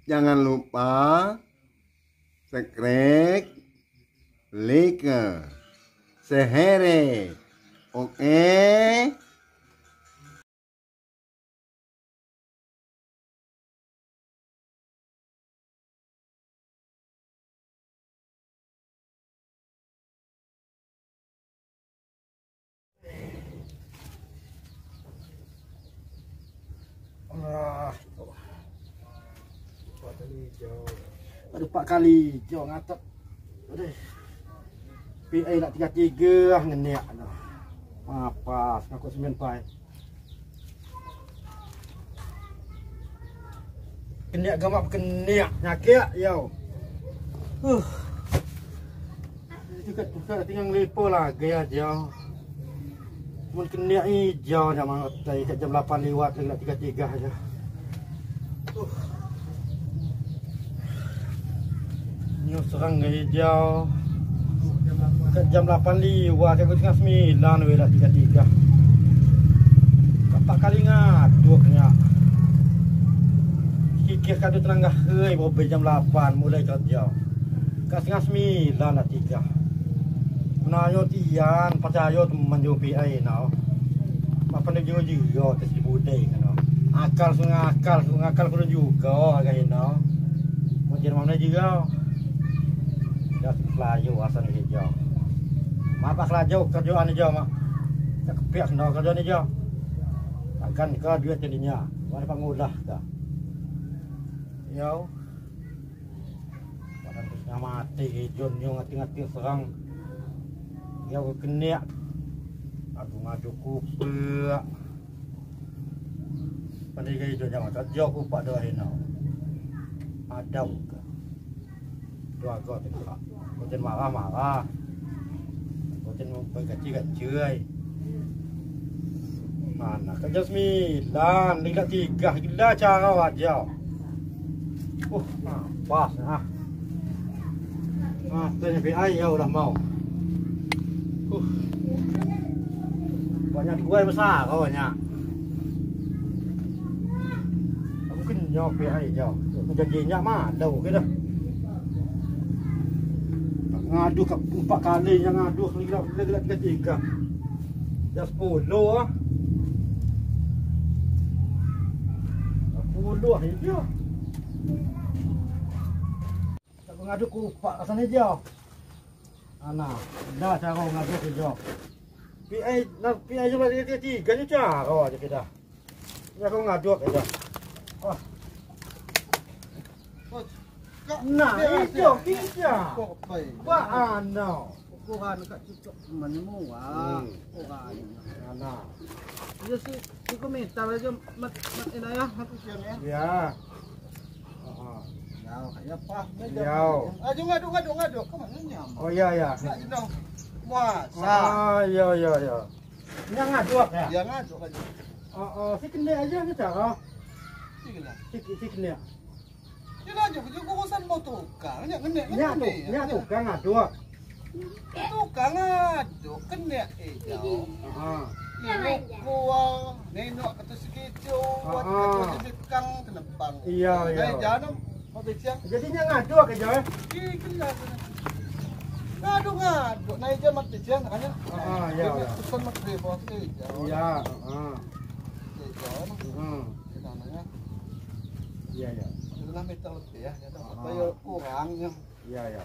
Jangan lupa subscribe, like, share. Oke. Aduh, 4 kali hijau ngatak. Aduh. PA nak 33 ah ngeniak dah. Apa aku 9 pai. Keniak gamak keniak nyakek yo. Juga tinggal ngelipo lagi aja. Mun keniak hijau jam mangotai kat jam 8 lewat nak 33 aja. Nyu serang hijau. Kat jam 8 lewat aku setengah 9 weh dah 33. 4 kali ngaduknya. Kikir kadu tenanggah hei bobe jam 8 mulai kerja. Kat setengah 9 dah 3. Menayo tian percaya teman jo PA nau. Apa nak juga juga tes dibudai kan. Akal sungakal kurang juga agak nau. Mungkin mana juga. Dah pelayu asal hijau. Mak pak laju kerjaan hijau mak. Tak kepiak senau kerjaan hijau. Takkan ke duit jadinya. Wah pangulah dah. Yo. Badan setengah mati hijau nyo ngati-ngati serang. Dia keniak. Aku ngadu kupak. Pandai ke hijau jangan kerja kupak dah hino. Ada ke. Dua kau tegak. Kau jangan marah-marah. Kau jangan bergaci-gaci. Mana kerja 9, lima 3, gila cara aja. Pas ah. Ah, tanya PI ya udah mau. Banyak gue besar kau banyak. Aku kenyok PI jauh. Janjinya mah ada ke dah. Ngadu ke 4 kali yang ngadu lagi 3. Dah 10 ah. 10 hijau. Tak ngadu kupak asal hijau. Ana, dah cara ngadu hijau. PI nak PI juga 3 ni cara aja kita. Ya kau ngadu aja. Oh. Nah, hijau hijau. Wah, ano. Ukuran kat cucuk menemu ah. Ukuran. Ana. Ya si si komentar aja mat mat inayah mat usian ya. Ya. Heeh. Ya, kayak pas. Ya. Ajo ngadu ke mana nyam. Oh iya ya. Nak jenong. Puasa. Ah, iya iya iya. Nya ngadu ya. Ya ngadu aja. Oh, si kena aja ni cara. Si kena. Si kena. Dia lanjut juga urusan mau tukang, nya kena nya tukang ngadu. Tukang ngadu kena jauh. Heeh. Ini gua nenok kata segitu, kata sekang tenebang. Iya iya. Jangan mau bicara. Jadi nya ngadu ke jauh. Ki kena. Ngadu ngadu, naik jam mati jam kan ya. Heeh, iya. Pesan mati bos jauh. Iya, heeh. Jauh. Heeh. Iya iya. Meter lebih ya, apa ya kurang ya. Iya ya.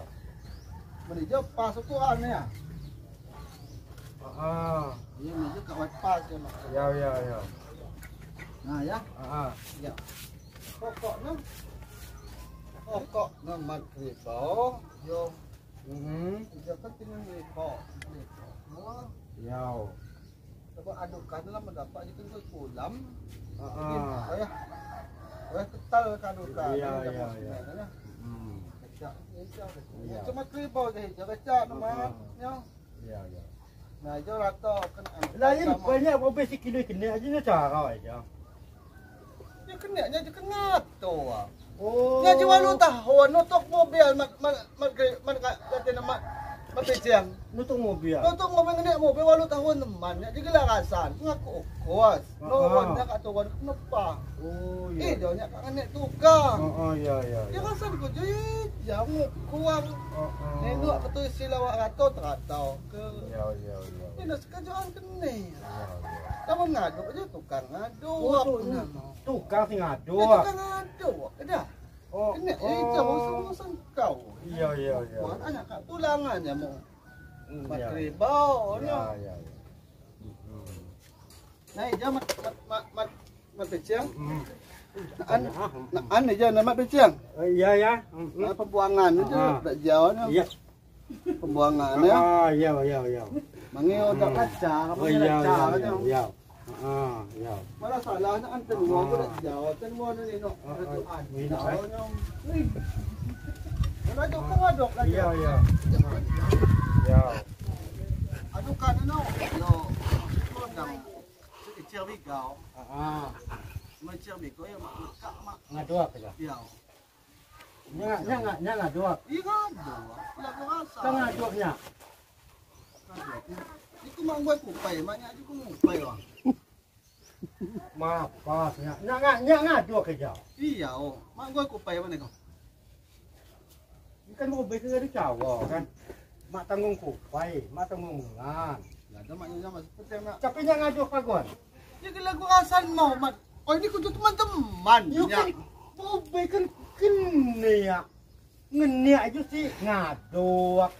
Meninjau pas ukuran ya. Heeh. Iya meninjau kawat pas ya. Ya ya ya. Nah ya. Heeh. Ya. Pokoknya pokoknya magribo yo. Heeh. Dia kan tinggal lepo. Ya. Coba adukan lah mendapat itu ke kolam. Heeh. Ya. Wah, ketal kadukan. Iya, iya, iya. Kecak, kecak. Cuma kribo je, kecak nama. Iya, iya. Nah, itu rata kan. Lain banyak mobil si kilo kena aja ni cara aja. Dia kena nya je kena tu. Oh. Nya jual lu tahun nutuk mobil mat mat mat mat kata nama Mati siang. Nutuk mobil. Nutuk mobil ngenek mobil 8 tahun teman. Nya juga larasan. Ngaku kos. Nuhun nya kat turun kenapa? Oh iya. Eh dia nya kat ngenek tukang. Oh iya iya. Dia rasan ko je jam kuang. Nengok ketu sila wak rato teratau ke. Ya ya ya. Ini sekejoan kene. Kamu ngaduk aja tukang ngaduk. Tukang sing ngaduk. Tukang ngaduk. Dah. Oh. Kene eh urusan kau. Iya iya iya. Buat anak kat tulangannya mau. Matribau Ya ya. Nah, ja mat mat mat mat pecang. An an aja nama pecang. Iya ya. Nah, pembuangan itu tak jauh. Iya. Pembuangan ya. Ah iya iya iya. Mangio tak kaca, apa iya kaca. Iya. Ah iya. Malah salahnya an tenwo ko tak jauh, tenwo ni no. An. Mana tu kau aduk lagi. Iya iya. Ya. Adukan no. Yo. Kodang. Cervigau. Ah. Mai cervigau ya mak kak mak. Ngaduk aja. Iya. Nya nya nya ngaduk. Iya ngaduk. Lah aku rasa. Kau ngaduknya. Iku mak gua kupai, maknya aku ngupai wah. Maaf, nya nya nya ngaduk aja. Iya, oh. Mak gua kupai mana kau? Kan mau beli dari Jawa kan. Mak tanggung kupai, mak tanggung ngan. Lah ada maknya sama seperti yang nak. Tapi nya ngaduk pagon. Ya kalau gua rasan mau mat. Oh ini kudu teman-teman. Yo kan bobe kan kene ya. Ngene aja sih ngaduk.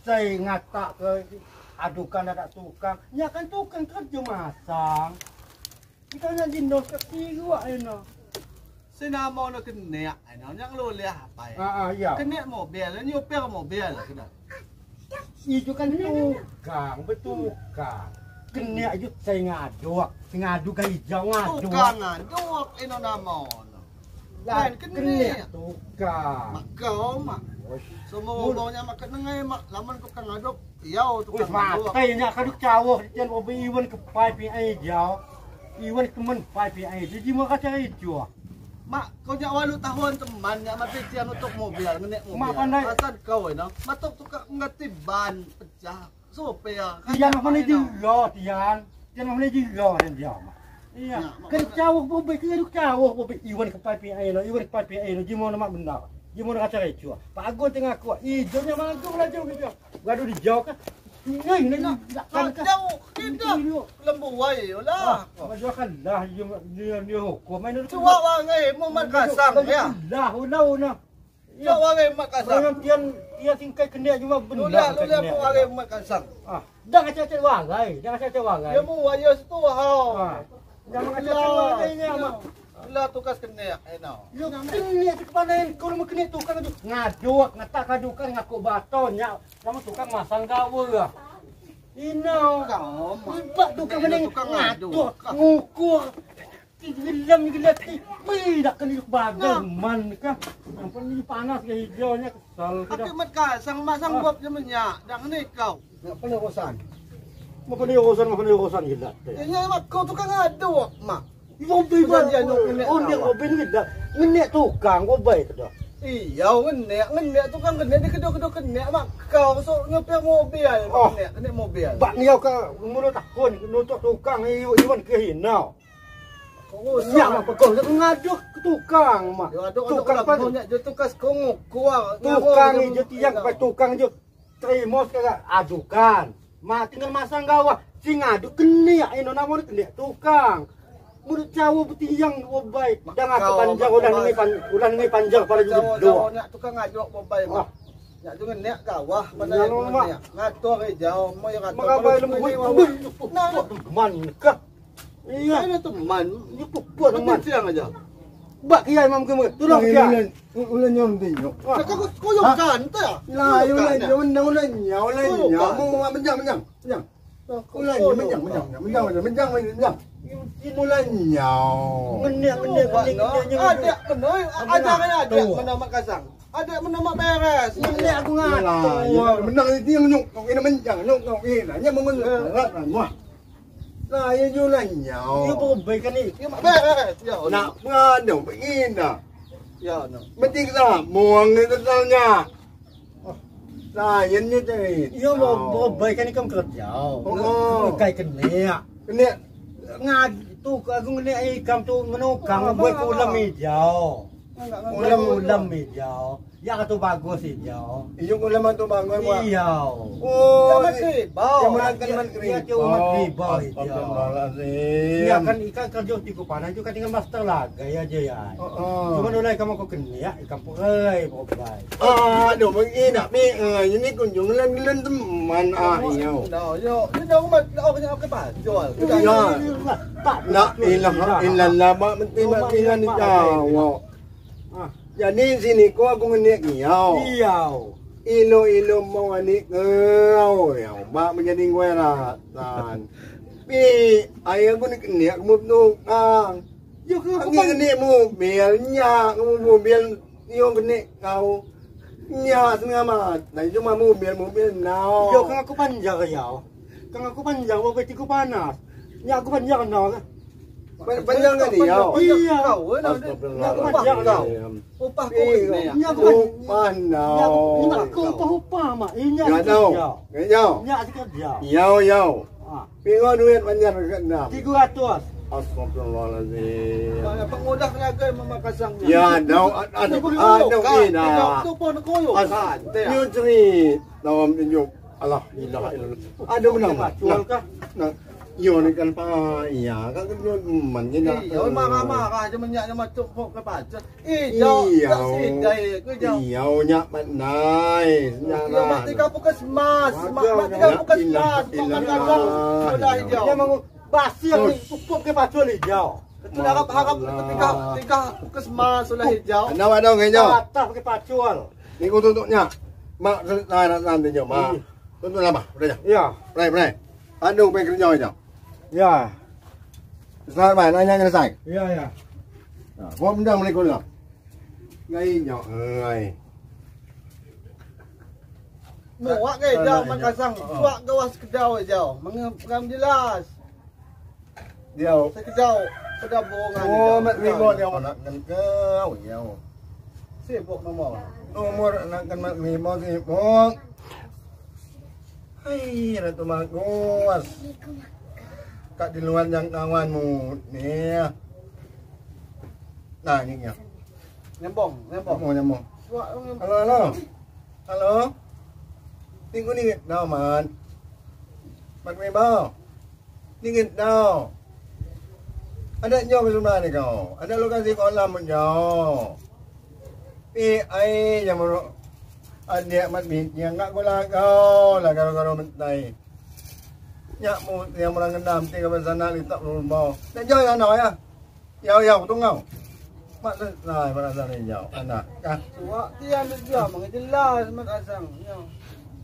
Saya ngatak ke adukan ada tukang. Nya kan tukang kerja masang. Kita nya jinos ke tiga eno. Senamo no kene ano nya ngeloleh apa ya. Ah iya. Kene mobil, nyopir mobil kena. Itu kan tukang, betukang. Kene aja saya ngaduk, ngaduk kan hijau ngaduk. Tukang ngaduk eno namo. Lah kene tukang. Mak kau mak. Semua baunya mak kenengai mak lamun tukang ngaduk, iya tukang ngaduk. Wis mati nya kaduk cawuh jan obi iwan ke pai pi ai jauh. Iwan kemen pai pi ai. Jadi mau kaca hijau. Mak, kau jak 8 tahun teman nya mati tiang untuk mobil, ngenek mobil. Mak pandai. Asal kau eno, matuk tukang ngati ban pecah. Sopir. Tiang mana juga tiang. Tiang mana juga dia mak. Iya. Kan cawuh bobe ke duk cawuh bobe iwan ke pai pi ai no, iwan ke pai pi ai no, jimo mak benar. Jimo nak kaca hijau. Pak Agung tengah aku, hijaunya magung lah jauh gitu. Gaduh di jauh kan. Ini nak kan jauh kita lembu wai lah. Maju kan lah dia dia hukum main tu. Cuak wangai mau makasang ya. Lah una una. Cuak wangai makasang. Orang tian tian singkai kena cuma benda. Lula lula wangai makasang. Ah, dah kaca-kaca wangai, dah kaca-kaca wangai. Dia mu wai situ hao. Jangan kaca wangai nya mak. Lah tukas kena eno. Yo kena kepanain kalau mau kena tukang tu ngaduk, ngatak adukan ngaku baton nya. Kamu tukang masang gawe ah. Ino. Ibak tukang meneng ngaduk, ngukur. Gelam gelam ti, dak kena bagal man ka. Ampun ni panas ke hijaunya kesal kita. Tapi mat kasang masang bab je menyak, dah ni kau. Nak penerusan. Mau penerusan, mau penerusan gila. Ya mak kau tukang ngaduk mak. Yobi ban oh dia obi ni dah ngenek tukang obai ke dah. Iya ngenek ngenek tukang ngenek dia kedua-kedua kenek mak kau so ngepir mobil ngenek kenek mobil. Bak ni kau umur tahun nutuk tukang iwan ke hinau. Ya mak kau ngaduk tukang mak. Tukang pan dia tukas kau kuar tukang je tiang pai tukang je terima sekarang adukan. Mak tinggal masang gawah sing ngaduk kenek ino namo kenek tukang. Mulut jauh petiang obai. Jangan aku panjang ulah ni panjang pada juga dua. Nak tukang ngaduk obai mak. Nak tu ngenek gawah pada ngenek. Ngatur jauh mau yang ngatur. Makabai lembu. Nah, man ka. Iya, ini teman. Ini pupuk teman. Siang aja. Bak kiai mam ke tolong kiai. Ulan nyom tinyo. Kau kau yo kan ta. Lah, ulan ulan ulan nyau ulan nyau. Mau menjang menjang. Menjang. Ulan menjang menjang menjang menjang menjang. Ulan nyau. Ngenek ngenek ngenek. Ada benar, ada kan ada menamak kasang. Ada menamak beres. Ngenek aku ngatur. Menang itu yang nyuk, kau ini menjang nyuk kau ini. Nya mengun lah. Lah ya ulan nyau. Yo perbaikan ni. Ya beres. Ya. Nak ngadu begini dah. Ya no. Mesti kita muang itu tanya. Lainnya cerita. Iya mau baik kan ikam kerja. Oh. Kai kena. Kena ngad tu aku ngene ikam tu menukang buat ulam hijau. Ulam hijau. Ya tu bagus hijau. Iyo ulam tu bagus buat. Iya. Oh. Yang makan man kering. Ya umat ribau hijau. Ya kan ikan kerja tiku panah itu kan tinggal master lah gaya aja ya. Cuma nolai kamu kau kena ya ikan perai perai. Aduh menginak mi ini kunjungan gelan teman ah iyo. Yo, ini dah umat orang yang apa jual. Ya. La ilaha illallah mak mesti mati ni jauh. Jadi sini ko aku ngenek ngiyau. Iyau. Ilo-ilo mau anik ngau ya. Mak menjadi gue ratan. Pi, ayah aku ni kenek mu tukang. Yo aku ngenek mobilnya, kamu mobil yo kenek kau. Nya setengah mat. Nah cuma mobil nau. Yo kang aku panjang ya. Kang aku panjang waktu tiku panas. Nya aku panjang nau. Panjang kan dia? Iya. Aku panjang kau. Upah ku ni. Upah nau. Aku upah mak. Inya. Enggak tahu. Nya kerja. Yau yau. Pingo duit panjang ke enam. 300. Astagfirullahalazim. Pengudah tenaga memakasang. Ya, dau ada ina. Tu pun koyo. Nyu cerita dalam tunjuk. Allah ilaha illallah. Ada menang. Jual kah? Nah. Yo ni kan pa iya kan man ni nak. Yo marah-marah je menyaknya macam pok ke pacet. Eh jauh tak sidai ku jauh. Iyo nyak manai. Yo mati ka puskesmas, mati ka puskesmas, makan kacang sudah hijau. Dia mau basir ni pupuk ke pacul hijau. Itu harap-harap ketika puskesmas sudah hijau. Ada ada hijau. Atas pakai pacul. Ni ku tutuknya. Mak selesai nak tunjuk mak. Tutup lama, udah. Ya. Prai. Aduh, pengen kerja aja. Ya. Selamat main, nanya selesai. Ya, ya. Nah, gua mendang mereka lah. Ngai nyok, ngai. Muak ke jauh man kasang, suak gawas kedau jauh. Mengam jelas. Dia. Sekedau, kedau bohongan. Oh, mat ribo dia nak kan kau, ya. Sibuk nomor. Nomor nak kan mat ribo sibuk. Hai, Ratu Magus. Kak di luar yang kawanmu ni. Nah, ini ya. Nyambung. Nyambung. Halo. Halo. Tengok ni dah man. Mat mebau. Ni dah. Ada jauh ke sebelah ni kau. Ada lokasi kolam pun jauh. Pi ai yang menurut adik mat yang nak gula kau lah kalau-kalau mentai. Nyak mu yang orang kendam tiga sana letak rumah. Nak jauh ya nak ya. Yau tungau. Mak selesai pada sana jauh anak kah. Suak tian dia mengejelas mat asang. Ya.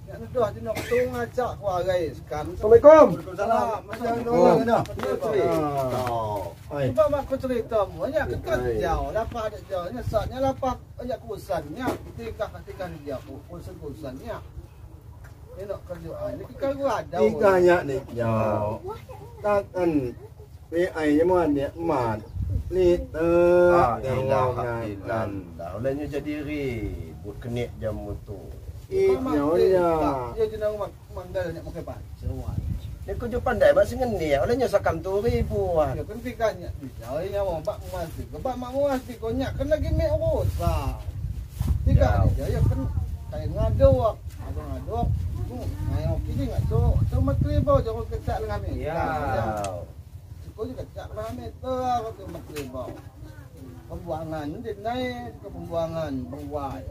Nak nuduh jenak tung acak ku arai sekarang. Assalamualaikum. Waalaikumsalam. Hai. Sebab aku cerita banyak kerja dapat ada jauhnya saatnya lapak banyak kurusannya tingkah dia kurusan-kurusannya. Ini nak kerja ini kalau ada. Tingkahnya ni jauh. Takkan PI nya mana dia mat. Ni ilaha illallah. Ulahnya jadi ribut kenik jam tu. Iya ya. Dia jenang manggal nak pakai baju. Dia kerja pandai mak sengen ni. Olehnya sakam tu ribuan. Ya kan fikirnya. Jauhnya wong pak muasi. Bak mak muasi konyak kan lagi mek rosak. Tiga dia ya kan kayak ngaduk. Aku ngaduk. Ngayo kini enggak so so matri bau jangan kecak dengan ni. Ya. Kau juga kecak dengan ni tu aku tu matri bau. Pembuangan dia naik ke pembuangan buai.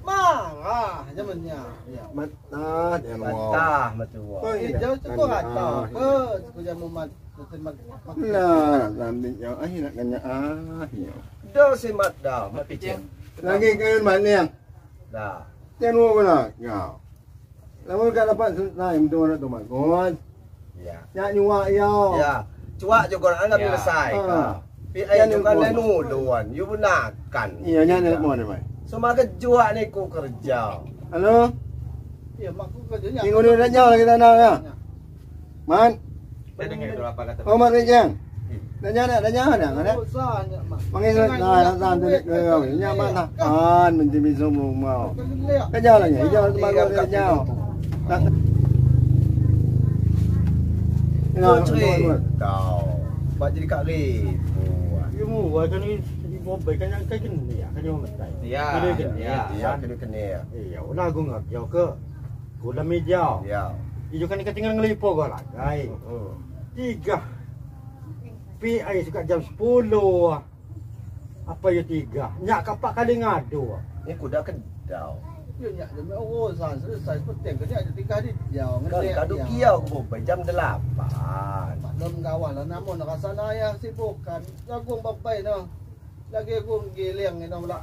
Marah zamannya. Ya. Matah dia matah matua. Eh jauh cukup rata. Apa cukup jamu mat mat. Lah, sambil jauh ah nak kena ah. Dah si mat dah, mat picing. Lagi kayu mana yang? Dah. Tengok pula kau. Lama kau dapat selesai untuk orang tu mak. Ya. Nak nyuak ya. Ya. Cuak juga orang kami selesai. PI juga lain luan, you benakan. Iya, nya nak mau ni mai. So maka juak ni ku kerja. Halo? Ya, mak ku kerjanya. Minggu ni dah jauh lagi tanah ya. Man. Saya dengar itu apa kata. Oh, Mat Rejang. Nanya nanya nanya. Mangi na na na nya mana an mình tìm xong màu. Cái nhau là nhảy cho mà cái nhau. Nó tao. Bạn jadi kak ribu. Ibu kan ni ibu baik kan cái cái này cái nhau mình tay. Iya. Iya, cái cái này. Iya, ulah gua ngak jauh ke. Gua meja. Iya. Ijo kan ketinggalan ngelipo gua lah, guys. Tiga. PI suka jam 10. Apa ya tiga? Nyak kapak kali ngadu. Ni kuda kedau. Yo nyak jam urusan selesai penting ke nyak tiga di jauh. Kan kadu kiau ku jam 8. Maklum kawan lah namun rasa naya sibukan. Lagung babai no. Lagi aku giling ni pula.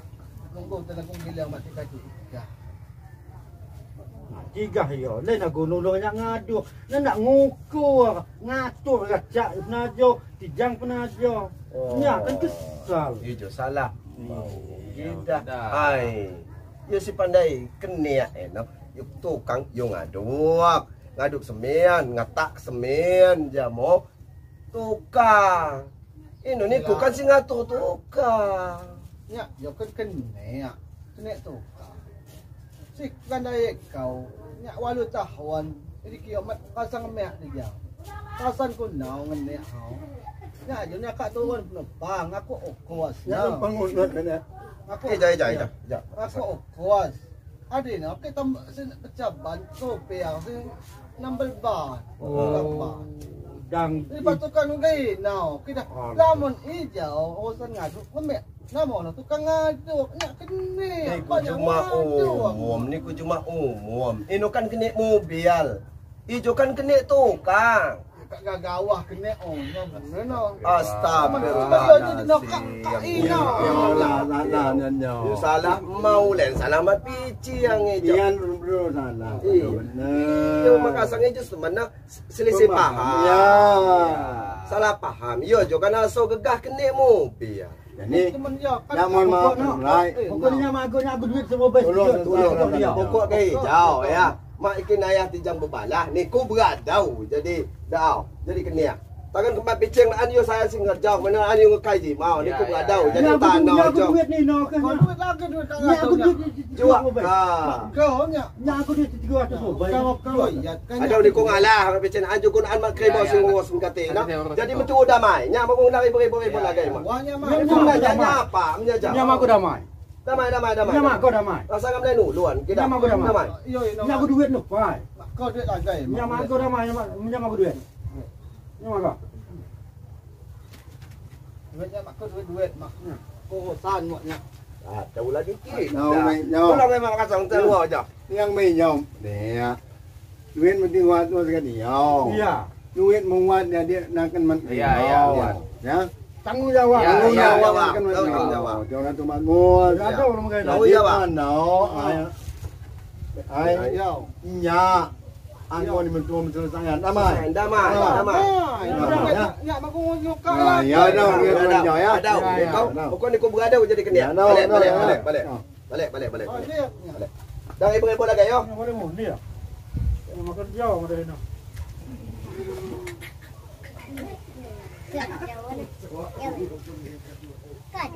Nunggu telekung giling mati kaki. Ya. Tiga yo, lain aku nulung nyak ngadu. Nak nak ngukur, ngatur gacak penajo, tijang penajo. Nyak kan kesal. Ijo salah. Kita ai. Yo si pandai keniak no. Yo tukang yo ngaduk. Ngaduk semen, ngatak semen jamo tukang. Ini ni bukan si ngatur tukang. Nyak yo kan keniak. Keniak tukang. Si kandai kau nyak walu tahwan jadi kiamat pasang mek dia. Pasan ku nau ngenek hau. Nyak je nyak kak turun penumpang aku okos. Nyak bangun nek. Aku jai. Aku okos. Ade nak kita sin pecaban kopi yang sin nambel ban. Oh. Dang. Ini pasukan ngai nau kita lamun hijau urusan ngaduk mek. Nama tukang ngaduk nak kene. Ni ku cuma umum, ni ku cuma umum. Ino kan kene mobil. Ijo kan kene tukang. Kak gagawah kene oh no. Astagfirullahaladzim. Salah mau len salah mat pici yang ijo. Ian bro salah. Iya makasang ijo semana selisih paham. Ya. Salah paham. Yo jo kan aso gegah kene mobil. Jadi, yang mohon maaf, right? Pokoknya magonya aku duit semua best. Tolong, pokok ke hijau ya. Mak ikin ayah tijang berbalah, ni ku beradau. Jadi, dah, jadi kena. Tangan kemat picing an yo saya sing ngerjau, mana an yo ngekai ji mau, ni ku beradau. Jadi tanah aku duit ni no kan. Duit lagi duit tak aku duit jual. Ha. Kau nya. Nya aku duit 300 Kau kau ya. Ada ni ku ngalah picing an ju kun an mak krebo sing ngurus mengkate no. Jadi metu damai. Nya mau nak ribu-ribu lagi mak. Wahnya mak. Ni ku apa menjajah. Nya mak aku damai. Damai. Nya mak kau damai. Rasa ngam lain uluan kita. Nya mak aku damai. Nya aku duit no, pai. Kau duit lagi. Nya mak aku damai, nya mak aku duit. Nya mak kau. Duitnya mak kau duit mak. Urusan maknya. Ah, tahu lagi ki. Tolong memang kasang terluar aja. Yang menyom. Dia. Duit mesti buat tu sekali. Iya. Duit muat dia dia nak kan man. Iya, iya. Ya. Tanggungjawab. Tanggung jawab. Tanggung jawab. Jangan tu bagus. Ada orang kaya. Tanggung jawab. No. Ai. Nya. Anggo ni mentua mentua sangat damai. Damai. Damai. Ya, aku nyuka. Ya, dah, ya, ya. Kau, pokok ni kau berada jadi kena. Balik, balik, balik. Balik, balik, balik. Balik. Dah ibu-ibu lagi yo. Boleh muni ya. Makan jauh ada ni. Kau.